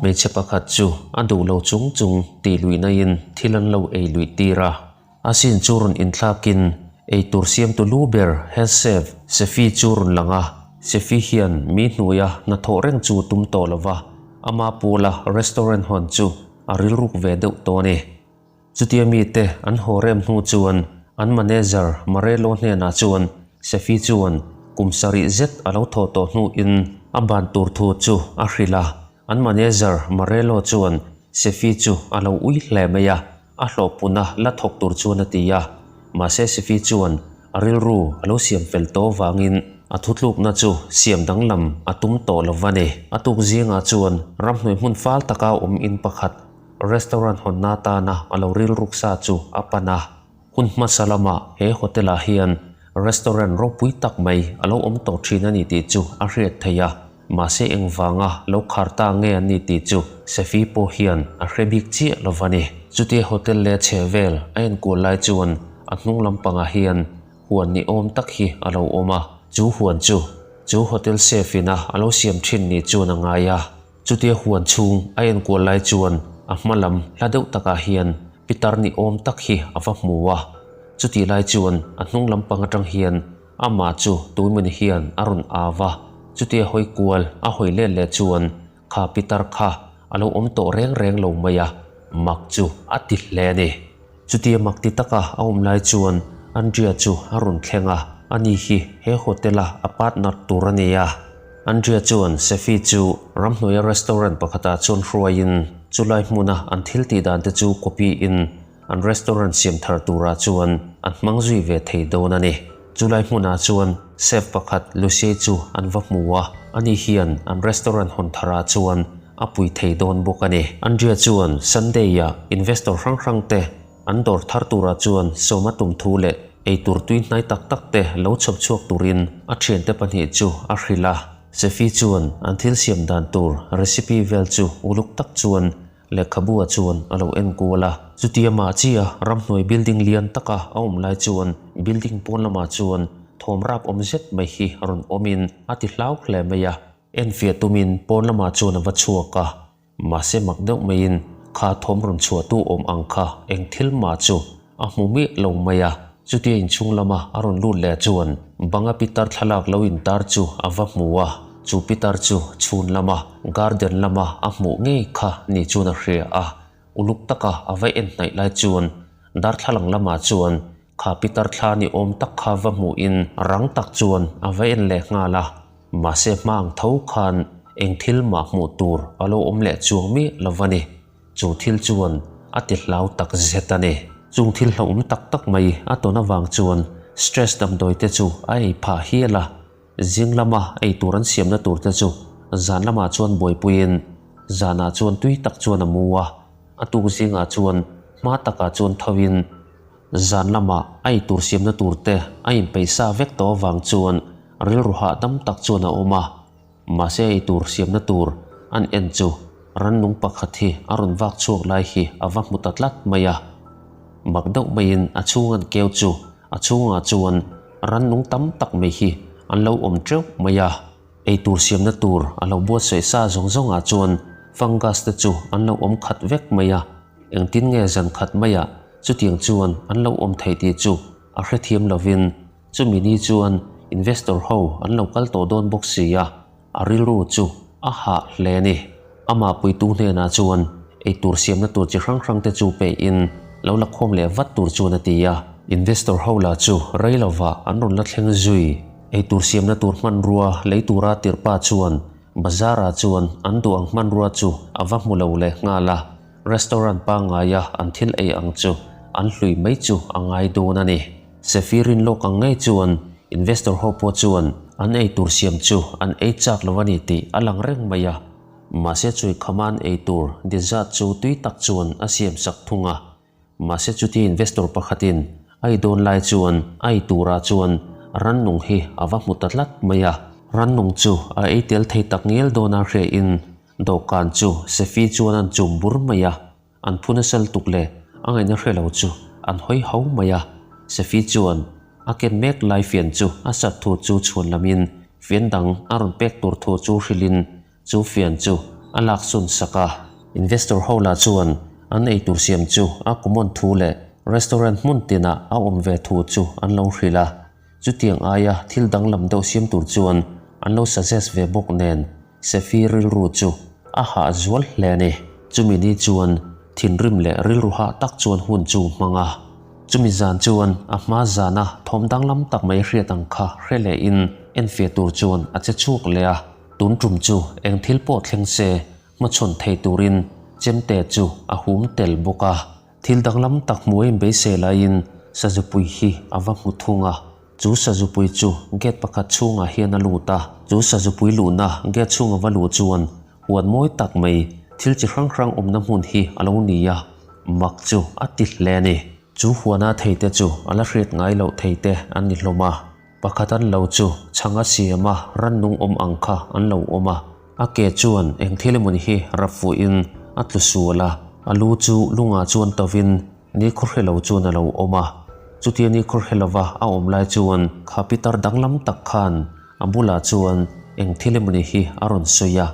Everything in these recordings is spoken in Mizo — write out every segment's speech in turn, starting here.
Hmeichhe pakhat chu a duh lo chung chung tih luihna in thil an lo ei luih tir a. A sin chu rawn inthlakin eitur siamtu lu ber head chef Sefi chu rawn lang a. Sefi hian mi hnuaia hnathawh reng chu tum tawh lo va, ama pula restaurant hawn chu a rilruk ve deuh tawh a ni. Chutia mite an haw rem hnu chuan an manager Marelo hnenah chuan Sefi chuan kum sarih zet a lo thawh tawh hnuin a ban tur thu chu a hrilh a. An manager Marelo chuan Sefi chu a lo ui hle mai a, a hlawhpuna la thawk tur chuan a ti a. Mahse Sefi chuan a rilru a lo siam fel tawh vangin a thutlukna chu siam danglam a tum tawh lo va ni. A tuk zingah chuan ramhnuai hmun fal taka awm in pakhat Restaurant hawnna atana a lo rilruk sa chu a pan a. Hun hmasa lamah he hotel-ah hian restaurant ropui tak mai a lo awm tawh thin a ni tih chu a hriat theih a. Mahse engvanga lo khar ta nge an ni tih chu Sefi pawh hian a hre bik chiah lo va ni. Chutia hotel leh chhe vel a enkual lai chuan a hnung lampangah hian huan ni awm tak hi a lo awm a. Chu huan chu chu hotel chef ina a lo siam thin ni chuan a ngai a. Chutia huan chhung a enkual lai chuan a hma lam hla deuh takah hian pitar ni awm tak hi a va hmu a. Chutih lai chuan a hnung lampang atang hian amah chu tuimun hian a rawn au a. Chutia hawi kual a hawi let leh chuan kha pitar kha a lo awm tawh reng reng lo mai a, mak chu a ti hle a ni. Chutia mak ti taka a awm lai chuan Andrea chu a rawn thleng a, ani hi he hotel-a a partner tur a ni a. Andrea chuan Sefi chu ramhnuaia restaurant pakhatah chuan hruaiin chulai hmuna an thil tih dan te chu copy in an restaurant siam thar turah chuan an hmang zui ve thei dawn a ni. Chulai hmunah chuan chef pakhat Lucie chu an va hmu a, ani hian an restaurant hawn tharah chuan a pui thei dawn bawk a ni. Andrea chuan Sunday-ah investor hrang hrang te an dawr thar turah chuan sawm a tum thu leh eitur tui hnai tak tak te lo chhawp chhuak turin a thiante pahnih chu a hrilh a. Sefi chuan an thil siam dan tur recipe vel chu uluk tak chuan lehkhabu-ah chuan a lo en kual a. Chutia mah chiah ramhnuai building lian taka a awm lai chuan building pawn lamah chuan thawm rap awm zet mai hi rawn awmin a ti hlau hle mai a. Enfiah tumin pawn lamah chuan a va chhuak a, mahse mak deuh maiin kha thawm rawn chhuahtu awm ang kha eng thil mah chu a hmu miah lo mai a. Chutia inchhung lama a rawn lut leh chuan banga pitar thlalak lo intar chu a va hmu a, chu pitar chu chhun lama garden lama a hmuh ngei kha ni chuan a hria a, uluk taka a va en hnaih lai chuan darthlalang lamah chuan Kha pitar thla ni awm tak kha va hmuhin rang tak chuan a va en leh nghal a, mahse hma ang tho khan eng thil mah hmuh tur a lo awm leh chuang miah lo va ni. Chu thil chuan a ti hlau tak zet a ni. Chung thil hlauhawm tak tak mai a tawn avang chuan stress damdawi te chu a ei phah hial a, zing lama ei tur an siamna tur te chu zan lamah chuan buaipuiin zanah chuan tui tak chuan a mu a, a tuk zingah chuan hma takah chuan tho in Zan lamah a eitur siamna tur te a inpeih sa vek tawh avang chuan rilru hahdam tak chuan a awm a. Mahse eitur siamna tur an en chu rannung pakhat hi a rawn vak chhuak lai hi a va hmu ta tlat mai a. Mak deuh maiin a chhung an keu chu a chhungah chuan rannung tam tak mai hi an lo awm teuh mai a. Eitur siamna tur a lo buatsaih sa zawng zawngah chuan fungus te chu an lo awm khat vek mai a. Engtin nge zan khat maiah Chutiang chuan an lo awm thei tih chu a hrethiam lovin chumi ni chuan investor ho an lo kal tawh dawn bawk si a, a rilru chu a hah hle a ni. Amah puitu hnenah chuan eitur siamna tur chi hrang hrang te chu peihin lo la khawm leh vat tur chuan a ti a. Investor ho lah chu rei lovah an rawn la thleng zui. Eitur siamna tur hmanrua lei tura tirhpa chuan bazar-ah chuan an duh ang hmanrua chu a va hmu lo leh nghal a. Restaurant pangngaia an thil ei ang chu an hlui mai chu a ngai dawn a ni. Sefirin lawk ang ngei chuan investor ho pawh chuan an ei tur siam chu an ei chak lo a ni tih a lang reng mai a. Mahse chui khama an ei tur dessert chu tui tak chuan a siam sak thung a. Mahse chuti investor pakhatin a ei dawn lai chuan a ei turah chuan rannung hi a va hmu ta tlat mai a. Rannung chu a ei tel thei tak ngel dawna hriain Dawhkan chu Sefi chuan an chum bur mai a, an phu nasa lutuk leh a ngaihna hre lo chu an hawi ho mai a. Sefi chuan a ken mek lai fian chu a sat thu chu chhuan lamin fian dang a rawn pek tur thu chu hrilhin chu fian chu a lak sun sak a. Investor ho lah chuan an eitur siam chu a common thu leh restaurant hmun tinah a awm ve thu chu an lo hrilh a. Chutiang aia thil danglam deuh siam tur chuan an lo suggest ve bawk nen Sefi rilru chu a hah zual hle a ni. Chumi ni chuan thinrim leh rilru hah tak chuan hun chu hmang a. Chumi zan chuan a hma zana thawm danglam tak mai hriat ang kha hre lehin enfiah tur chuan a che chhuak leh a. Tun tum chu eng thil pawh thleng se hmachhawn thei turin chemte chu a hum tel bawk a. Thil danglam tak hmu a inbeisei laiin Sazupui hi a va hmu thung a. Chu Sazupui chu gate pakhat chhungah hian a lut a. Chu Sazupui luhna gate chhunga va luh chuan huan mawi tak mai thil chi hrang hrang awmna hmun hi a lo ni a, mak chu a ti hle a ni. Chu huana theite chu a la hriat ngai loh theite an ni hlawm a. Pakhat an lo chu chhang a siam a, rannung awm ang kha an lo awm a. A ke chuan eng thil emawni hi rap fuhin a tlu sual a, a lu chu lungah chuan tovin ni khawhre lo chuan a lo awm a. Chutia ni khawhre lova a awm lai chuan kha pitar danglam tak khan a bulah chuan eng thil emawni hi a rawn sawi a.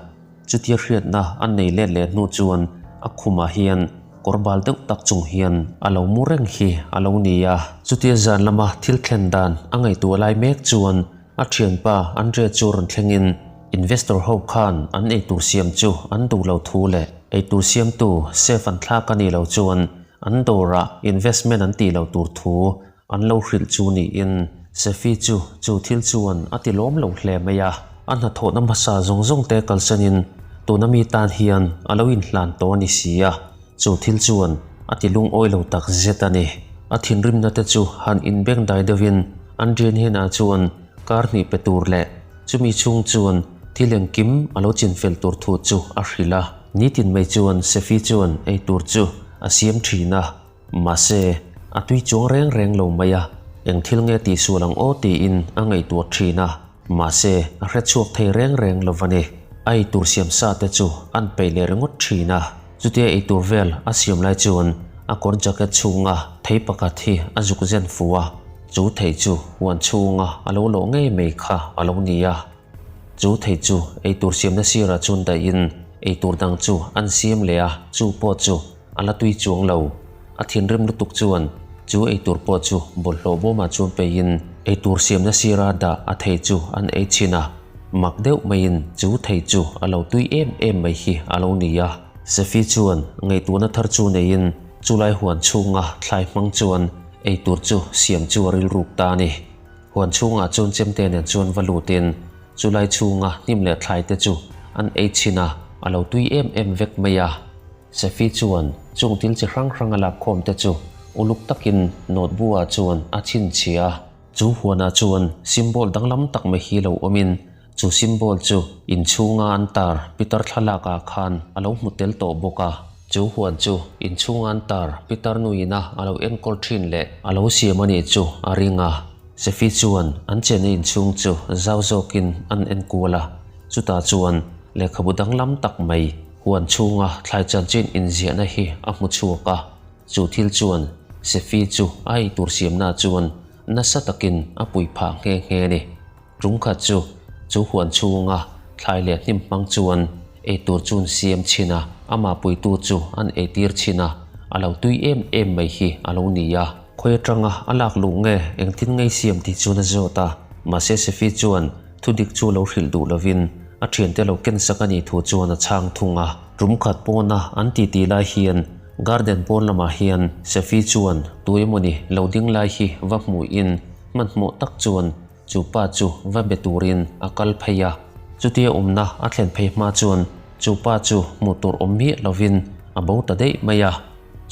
Chutia hriatna a nei let leh hnu chuan a khumah hian kawr bal deuh tak chung hian a lo mu reng hi a lo ni a. Chutia zan lama thil thlen dan a ngaihtuah lai mek chuan a thianpa Andre chu rawn thlengin investor ho khan an eitur siam chu an duh lo thu leh eitur siamtu chef an thlak a nih loh chuan an dawrah investment an tih loh tur thu An lo hrilh chu niin Sefi chu chu thil chuan a ti lawm lo hle mai a. A hnathawhna hmasa zawng zawng te kalsanin tuna mi tan hian a lo inhlan tawh a ni si a, chu thil chuan a ti lungawi lo tak zet a ni. A thinrimna te chu han inbeng dai deuhin Andrian hnenah chuan kar hnih pe tur leh chumi chhung chuan thil engkim a lo chinfel tur thu chu a hrilh a. Nitin mai chuan Sefi chuan eitur chu a siam thin a. Mahse, a tui chuang reng reng lo mai a, eng thil nge tihsual ang aw tiin a ngaihtuah thin a, mahse a hre chhuak thei reng reng lo va ni. A eitur siam sa te chu an peih leh ringawt thin a, chutia eitur vel a siam lai chuan a kawr jacket chhunga thei pakhat hi a zuk zen fu a, chu thei chu huan chhunga a lo lawh ngei mai kha a lo ni a. Chu thei chu eitur siamna sirah chuan daihin eitur dang chu an siam leh a, chu pawh chu a la tui chuang lo. A thinrim lutuk chuan chu eitur pawh chu bawlhhlawh bawmah chuan peihin eitur siamna sira dah a thei chu an ei chhin a, mak deuh maiin chu thei chu a lo tui em em mai hi a lo ni a. Sefi chuan ngaihtuahna thar chu neiin chulai huan chhunga thlai hmang chuan eitur chu siam chu a rilruk ta a ni. Huan chhungah chuan chemte nen chuan va lutin chulai chhunga hnim leh thlai te chu an ei chhin a, a lo tui em em vek mai a. Sefi chuan chung thil chi hrang hrang a lakkhawm te chu uluk takin notebook ah chuan a chhinchhiah a. Chu huanah chuan symbol danglam tak mai hi lo awmin chu symbol chu inchhunga an tar pitar thlalak ah khan a lo hmu tel tawh bawk a. Chu huan chu inchhunga an tar pitar nuina a lo enkawl thin leh a lo siam a nih chu a ring a. Sefi chuan an chenna inchhung chu zau zawkin an enkual a, chutah chuan lehkhabu danglam tak mai huan chhunga thlai chanchin inziahna hi a hmu chhuak a. Chu thil chuan Sefi chu a eitur siamna chuan nasa takin a pui phah nghe nghe a ni. Ṭungkhat chu chu huan chhunga thlai leh hnim hmang chuan eitur chu an siam chhin a, amah puitu chu an eitir chhin a, a lo tui em em mai hi a lo ni a. Khawi aṭanga a lak luh nge engtin ngei siam tih chuan a zawt a, mahse Sefi chuan thudik chu lo hrilh duh lovin a ṭhiante lo kensak a nih thu chuan a chhang thung a. Ṭumkhat pawna an titi lai hian garden pawn lamah hian Sefi chuan tu emawni lo ding lai hi va hmuhin hmanhmawh tak chuan Chu pa chu va be turin a kal phei a, chutia awmna a thlen phei hma chuan chu pa chu hmuh tur awm miah lovin a bo ta daih mai a.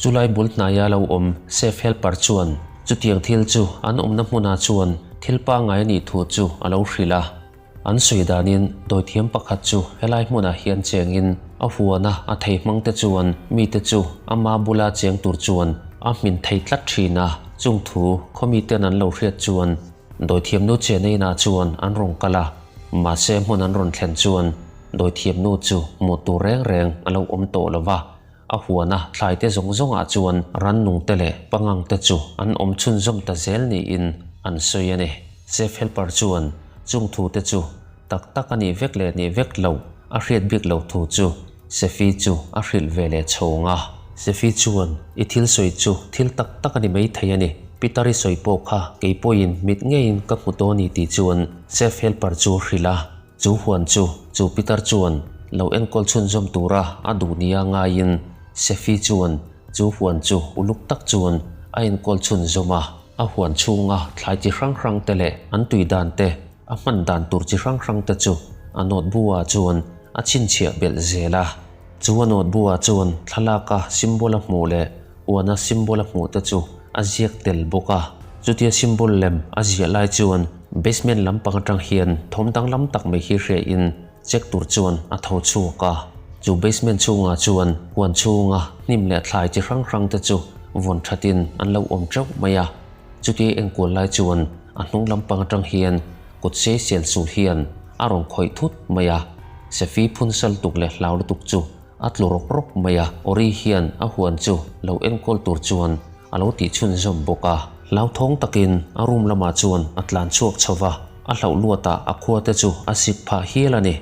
Chulai bul hnaia lo awm Chef Helper chuan chutiang thil chu an awmna hmunah chuan thil pangngai a nih thu chu a lo hrilh a. An sawi danin dawithiam pakhat chu helai hmunah hian chengin a huana a thei hmangte chuan mite chu ama bula cheng tur chuan a hmin thei tlat thin a, chung thu khawmiten an lo hriat chuan Dawithiamnu chena inah chuan an rawn kal a, mahse hmun an rawn thlen chuan dawithiamnu chu hmuh tur reng reng a lo awm tawh lo va, a huana thlaite zawng zawngah chuan rannungte leh pangangte chu an awm chhunzawm ta zel niin an sawi a ni. Chef Helper chuan chung thute chu tak tak a nih vek leh nih vek loh a hriat bik loh thu chu. Sefi chu a hrilh ve leh chhawng a. Sefi chuan, I thil sawi chu thil tak tak a ni maithei a ni. Pitar i sawi pawh kha kei pawhin mit ngeiin ka hmu tawh a ni tih chuan Chef helper chu a hrilh a. Chu huan chu chu pitar chuan lo enkawl chhunzawm tura a duh nia ngaiin Sefi chuan chu huan chu uluk tak chuan a enkawl chhunzawm a. A huan chhunga thlai chi hrang hrang te leh an tui dan te, a hman dan tur chi hrang hrang te chu a notebook ah chuan a chhinchhiah belh zel a. Chu a notebook ah chuan thlalaka symbol a hmuh leh huana symbol a hmuh te chu a ziak tel bawk a. Chutia symbol lem a ziah lai chuan basement lampang atang hian thawm danglam tak mai hi hriain check tur chuan a tho chhuak a. Chu basement chhungah chuan huan chhunga hnim leh thlai chi hrang hrang te chu vawn thatin an lo awm teuh mai a. Chutia enkual lai chuan a hnung lampang atang hian kut sei sel sul hian a rawn khawih thut mai a. Sefi phun sal tuk leh hlau lutuk chu a tlu rawk rawk mai a. Ori hian a huan chu lo enkawl tur chuan a lo tih chhunzawm bawk a. Hlauthawng takin a room lamah chuan a tlan chhuak chho va, a hlauh luatah a khua te chu a sik phah hial a ni.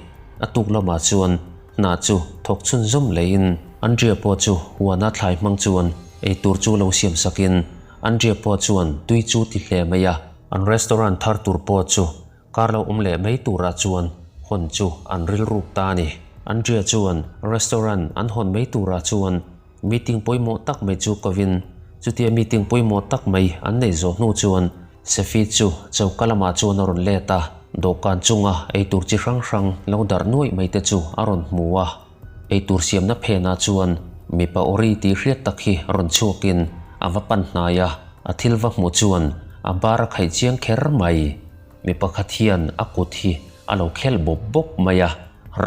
A tuk lamah chuan hna chu thawk chhunzawm leiin Andrea pawh chu huana thlai hmang chuan eitur chu lo siam sakin Andrea pawh chuan tui chu ti hle mai a. An restaurant thar tur pawh chu kar lo awm leh mai turah chuan hawn chu an rilruk ta a ni. Andrea chuan restaurant an hawn mai turah chuan meeting pawimawh tak mai chu kovin chutia meeting pawimawh tak mai an neih zawh hnu chuan Sefi chu choka lamah chuan a rawn let a, dawhkan chunga eitur chi hrang hrang lo darh nuaih mai te chu a rawn hmu a. Eitur siamna phenah chuan mipa awri tih hriat tak hi rawn chhuakin a va pan hnai a, a thil va hmuh chuan a bar a khaih chiang kher mai. Mi pakhat hian a kut hi a lo khel bawp bawp mai a,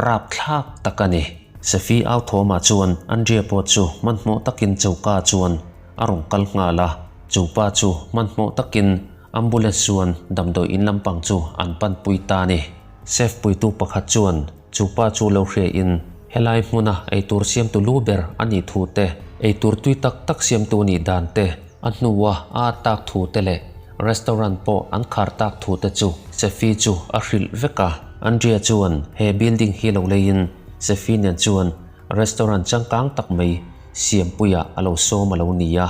rapthlak tak a ni. Sefi au thawmah chuan Andrea pawh chu hmanhmawh takin choka chuan a rawn kal nghal a, chu pa chu hmanhmawh takin ambulance chuan damdawi in lampang chu an panpui ta a ni. Chef puitu pakhat chuan Chu pa chu lo hria in helai hmuna eitur siamtu lu ber a nih thu te, eitur tui tak tak siamtu nih dan te, a hnua a at tak thu te leh restaurant pawh an khar tak thu te chu Sefi chu a hrilh vek a. Andrea chuan he building hi lo leiin Sefi nen chuan restaurant changkang tak mai siampuiah a lo sawm a lo ni a.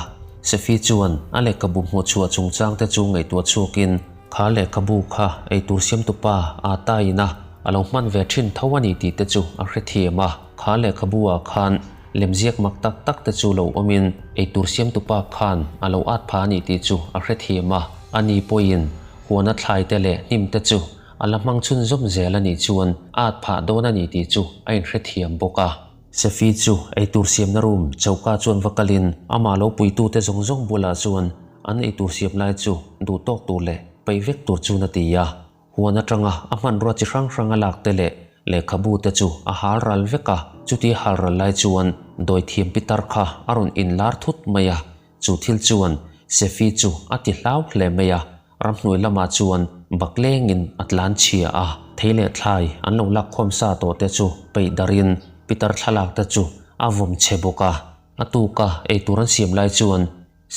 Sefi chuan a lehkhabu hmuhchhuah chungchang te chu ngaihtuah chhuakin Kha lehkhabu kha eitur siamtupa aa taiin a a lo hman ve thin tho a ni tih te chu a hrethiam a. Kha lehkhabu ah khan lemziak mak tak tak te chu lo awmin eitur siamtupa khan a lo at pha a ni tih chu a hrethiam a. A ni pawhin huana thlai te leh hnim te chu a la hmang chhunzawm zel a nih chuan a at phah dawn a ni tih chu a inhrethiam bawk a. Sefi chu eitur siamna room choka chuan va kalin amah lo puitute zawng zawng bulah chuan an eitur siam lai chu duh tawk tur leh peih vek tur chuan a ti a. Huan atanga a hmanrua chi hrang hrang a lak te leh lehkhabu te chu a hal ral vek a. Chuti hal ral lai chuan dawithiam pitar kha a rawn inlar thut mai a. Chu thil chuan Sefi chu a ti hlau hle mai a, ramhnuai lamah chuan baklengin a tlan chhia a. Thei leh thlai an lo lak khawm sa tawh te chu peih darin pitar thlalak te chu a vawm chhe bawk a. A tuka eitur an siam lai chuan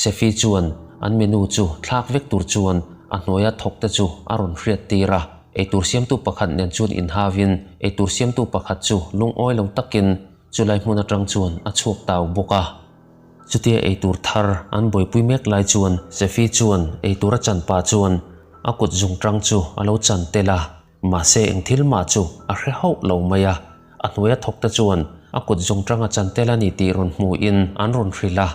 Sefi chuan an menu chu thlak vek tur chuan a hnuaia thawk te chu a rawn hriat tir a. Eitur siamtu pakhat nen chuan inhavin eitur siamtu pakhat chu lungawi lo takin chulai hmun atang chuan a chhuak tau bawk a. Chutia eitur thar an buaipui mek lai chuan Sefi chuan eitur a chan pah chuan a kut zungtang chu a lo chan tel a, mahse eng thil mah chu a hre hauh lo mai a. A hnuaia thawk te chuan a kut zungtang a chan tel a ni tih rawn hmuhin an rawn hrilh a,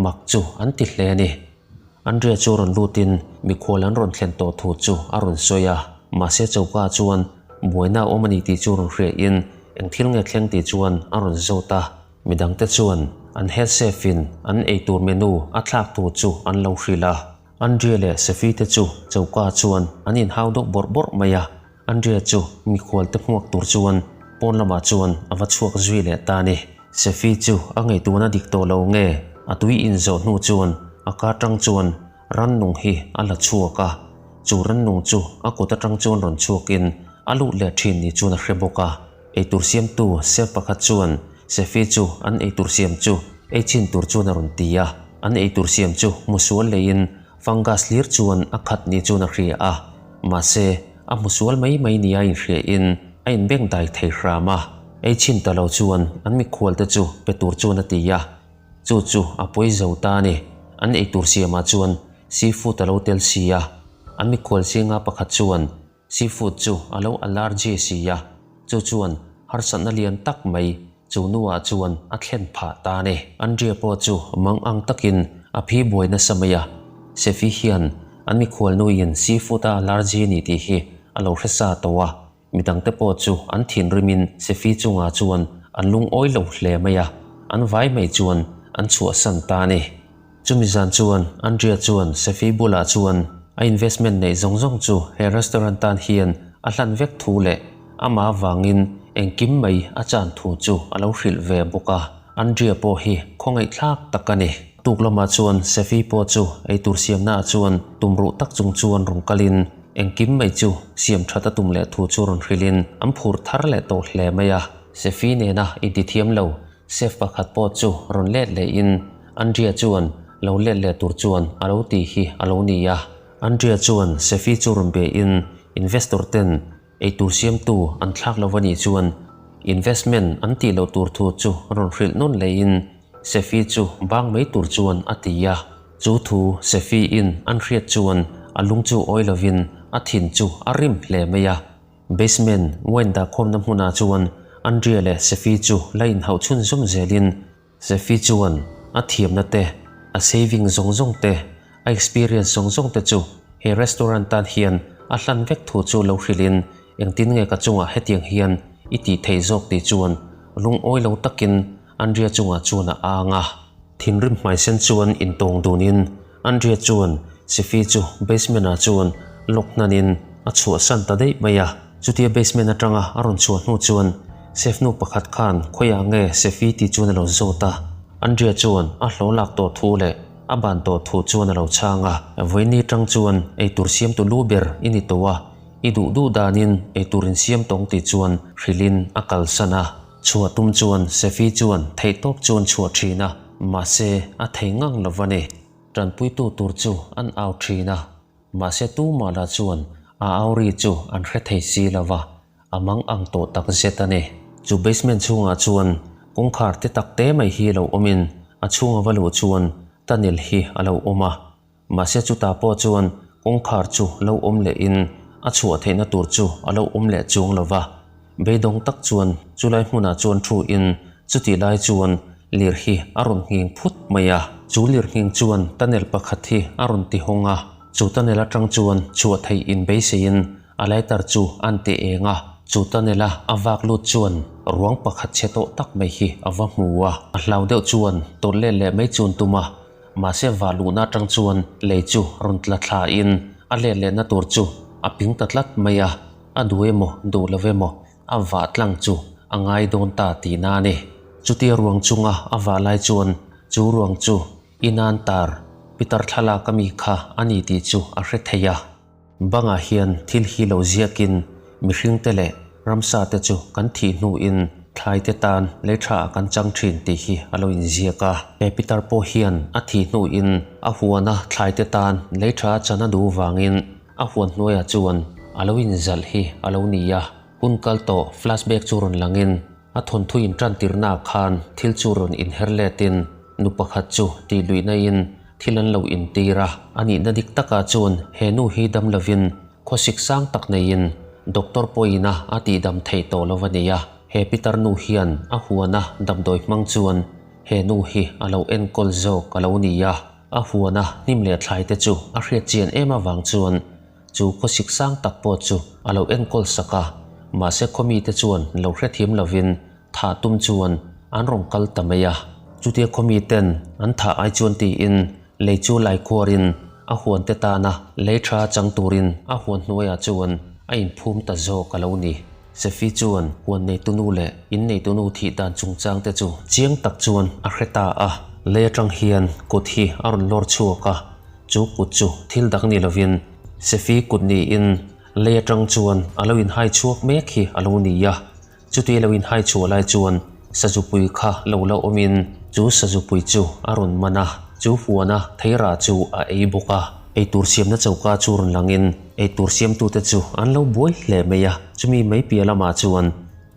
mak chu an ti hle a ni. Andrea chu rawn lutin mikhual an rawn thlen tawh thu chu a rawn sawi a, mahse choka chuan buaina a awm a ni tih chu rawn hriahin eng thil nge thleng tih chuan a rawn zawt a. Midangte chuan an head chef in an eitur menu a thlak tur chu an lo hrilh a. Andrea leh Sefi te chu choka chuan an inhau deuh bawrh bawrh mai a. Andrea chu mikhual te hmuak tur chuan pawn lamah chuan a va chhuak zui leh ta a ni. Sefi chu a ngaihtuahna dik tawh lo nge a tui inzawh hnu chuan a ka tang chuan rannung hi a la chhuak a. Chu rannung chu a kut atang chuan rawn chhuakin a lut leh thin ni chuan a hre bawk a. Eitur siamtu chef pakhat chuan Sefi chu an eitur siam chu ei chin tur chuan a rawn ti a. An eitur siam chu hmusual leiin fungus hlir chuan a khat ni chuan a hria a. Mahse, a hmusual mai mai nia inhriain a inbengdai thei hram a. Ei chhin ta lo chuan an mikhual te chu pe tur chuan a ti a, chu chu a pawi zo ta a ni. An eitur siamah chuan seafood a lo tel si a, an mikhual zinga pakhat chuan seafood chu a lo allergy si a, chu chuan harsatna lian tak mai chu nuah chuan a thlen phah ta a ni. Andrea pawh chu mang ang takin a phi buai nasa mai a, Sefi hian an mikhual nuin seafood a allergy a ni tih hi a lo hre sa tawh a, Midangte pawh chu an thinrimin Sefi chungah chuan an lungawi lo hle mai a, an vai mai chuan an chhuahsan ta a ni. Chumi zan chuan Andrea chuan Sefi bulah chuan a investment neih zawng zawng chu he restaurant tan hian a hlan vek thu leh amah avangin engkim mai a chan thu chu a lo hrilh ve bawk a. Andrea pawh hi khawngaihthlak tak a ni. Tuk lamah chuan Sefi pawh chu eitur siamnaah chuan tumruh tak chung chuan rawn kalin Engkim mai chu siam that a tum leh thu chu rawn hrilhin an phur thar leh tawh hle mai a. Sefi nena intithiam lo chef pakhat pawh chu rawn let lehin Andrea chuan lo let leh tur chuan a lo ti hi a lo ni a. Andrea chuan Sefi chu rawn bein investor ten eitur siamtu an thlak lo a nih chuan investment an tih loh tur thu chu rawn hrilh nawn lehin Sefi chu bang mai tur chuan a ti a. Chu thu Sefi-in an hriat chuan a lung chu awi lovin a thin chu a rim hle mai a. Basement wine dahkhawmna hmunah chuan Andrea leh Sefi chu la inhauh chhunzawm zelin Sefi chuan a thiamna te, a saving zawng zawng te, a experience zawng zawng te chu he restaurant tan hian a hlan vek thu chu lo hrilhin engtin nge ka chungah hetiang hian i tih theih zawk tih chuan lungawi lo takin Andrea chungah chuan a ang a. Thinrim hmaisen chuan intawng dunin Andrea chuan Sefi chu basement ah chuan lock hnanin a chhuahsan ta daih mai a. Chutia basement atanga a rawn chhuah hnu chuan chef nu pakhat khan khawiah nge Sefi tih chuan a lo zawt a. Andrea chuan a hlawh lak tawh thu leh a ban tawh thu chuan a lo chhang a. Vawiini tang chuan eitur siamtu lu ber i ni tawh a, i duh duh danin eitur insiam tawng tih chuan hrilhin a kalsan a. Chhuah tum chuan Sefi chuan theihtawp chuan chhuah thin a, mahse a thei ngang lo va ni. Tanpuitu tur chu an au thin a, mahse tumah lah chuan a au ri chu an hre thei si lo va, a mang ang tawh tak zet a ni. Chu basement chhungah chuan kawngkhar te tak te mai hi lo awmin a chhunga va luh chuan tunnel hi a lo awm a, Mahse chutah pawh chuan kawngkhar chu lo awm lehin a chhuah theihna tur chu a lo awm leh chuang lo va. Beidawng tak chuan chulai hmunah chuan thu in chutih lai chuan lir hi a rawn nghing phut mai a. Chu lir nghing chuan tunnel pakhat hi a rawn ti hawng a, chu tunnel atang chuan chhuah theih in beiseiin a lighter chu an ti eng a. Chu tunnel a a vak lut chuan ruang pakhat chhe tawh tak mai hi a va hmu a, a hlau deuh chuan tawlh let leh mai chuan tum a. Mahse vah luhna atang chuan lei chu rawn tla thla in a let lehna tur chu a ping ta tlat mai a, a duh emaw duh lo emaw a vah tlang chu a ngai dawn ta tihna a ni. Chutia ruang chunga a vah lai chuan chu ruang chu Inan tar Pitar thlalak ami kha a ni tih chu a hre thei a. Bangah hian thil hi lo ziakin mihringte leh ramsate chu kan thih hnuin thlaite tan lei thaah kan chang thin tih hi a lo inziak a. He pitar pawh hian a thih hnuin a huana thlaite tan lei tha a chan a duh vangin a huan hnuaiah chuan a lo inzalh hi a lo ni a. Hun kal tawh flashback chu rawn langin a thawnthu intantirnaah khan thil chu rawn inher letin Nu pakhat chu tih luihnain thil an lo intir a, a nihna dik takah chuan he nu hi dam lovin khawsik sang tak neiin doctor pawhin a a tihdam theih tawh lo a ni a. He pitar nu hian a huana damdawi hmang chuan he nu hi a lo enkawl zawk a lo ni a. A huana hnim leh thlai te chu a hriat chian em avang chuan chu khawsik sang tak pawh chu a lo enkawl sak a, mahse khawmite chuan lo hrethiam lovin Thah tum chuan an rawn kal ta mai a, chutia khawmi ten an thah ai chuan tiin lei chu lai khuarin a huan te tana lei tha chang turin a huan hnuaiah chuan a inphum ta zawk a lo ni. Sefi chuan huan neitunu leh in neitunu thih dan chungchang te chu chiang tak chuan a hre ta a, lei atang hian kut hi a rawn lawr chhuak a, chu kut chu thil dang ni lovin Sefi kut niin lei atang chuan a lo inhai chhuak mek hi a lo ni a. Chuti lo inhai chhuah lai chuan Sazupui kha lo la awmin chu Sazupui chu a rawn man a, chu huana theirah chu a ei bawk a. Eitur siamna choka chu rawn langin eitur siamtute chu an lo buai hle mai a, chumi mai piah lamah chuan.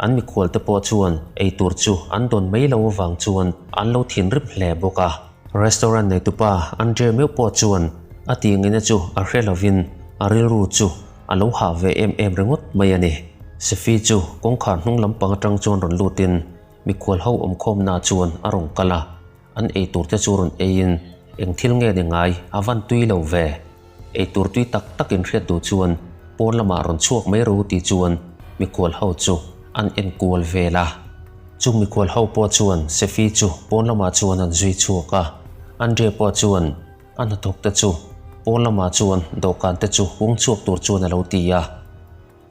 An mikhual te pawh chuan eitur chu an dawn mai lo avang chuan an lo thinrim hle bawk a. Restaurant neitupa Andre meuh pawh chuan a tih ngaihna chu a hre lovin a rilru chu a lo hah ve em em ringawt mai a ni. Sefi chu kawngkhar hnung lampang atang chuan rawn lutin mikhual ho awmkhawmna chuan a rawn kal a. An eitur te chu rawn eiin eng thil nge ni ngai a van tui lo ve. Eitur tui tak tak in hriat duh chuan pawn lamah rawn chhuak mai ru tih chuan mikhual ho chu an en kual vel a. Chung mikhual ho pawh chuan Sefi chu pawn lamah chuan an zui chhuak a. Andre pawh chuan a hnathawk te chu pawn lamah chuan dawhkan te chu hung chhuak tur chuan a lo ti a.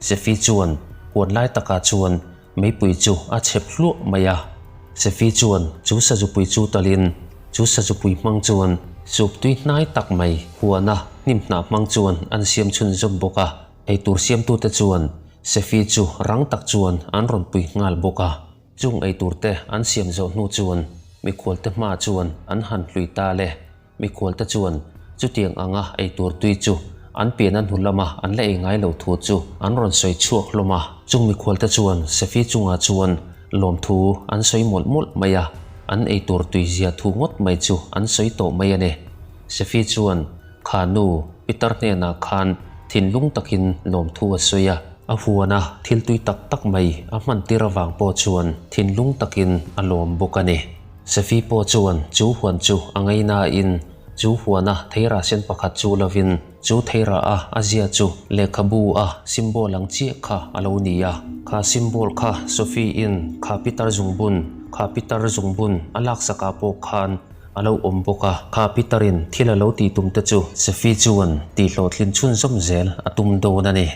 Sefi chuan huan lai takah chuan meipui chu a chhep hluah mai a. Sefi chuan chu sazupui chu talin chu sazupui hmang chuan soup tui hnai tak mai huana hnim hnah hmang chuan an siam chhunzawm bawk a. Eitur siamtute chuan Sefi chu rang tak chuan an rawn pui nghal bawk a. Chung eiturte an siam zawh hnu chuan mikhualte hma chuan an han hlui ta le. Mikhualte chuan chutiang anga eitur tui chu an pian a hnu lama an la ei ngai lo thu chu an rawn sawi chhuak hlawm a. Chung mikhualte chuan Sefi chungah chuan lawmthu an sawi mawlh mawlh mai a, an eitur tui zia thu ngawt mai chu an sawi tawh mai a ni. Sefi chuan kha nu Peter hnenah khan thinlung takin lawmthu a sawi a, a huana thil tui tak tak mai a hman tir avang pawh chuan thinlung takin a lawm bawk a ni. Sefi pawh chuan chu huan chu a ngainain chu huana theirah sen pakhat chu lovin chu theirah a a zia chu lehkhabu a symbol ang chiah kha a lo ni a. Kha symbol kha Sophie-in kha pitar zungbun kha pitar zungbun a laksakah pawh khan a lo awm bawk a. Kha pitarin thil a lo tih tum te chu Sophie chuan tihhlawhtlin chhunzawm zel a tum dawn a ni.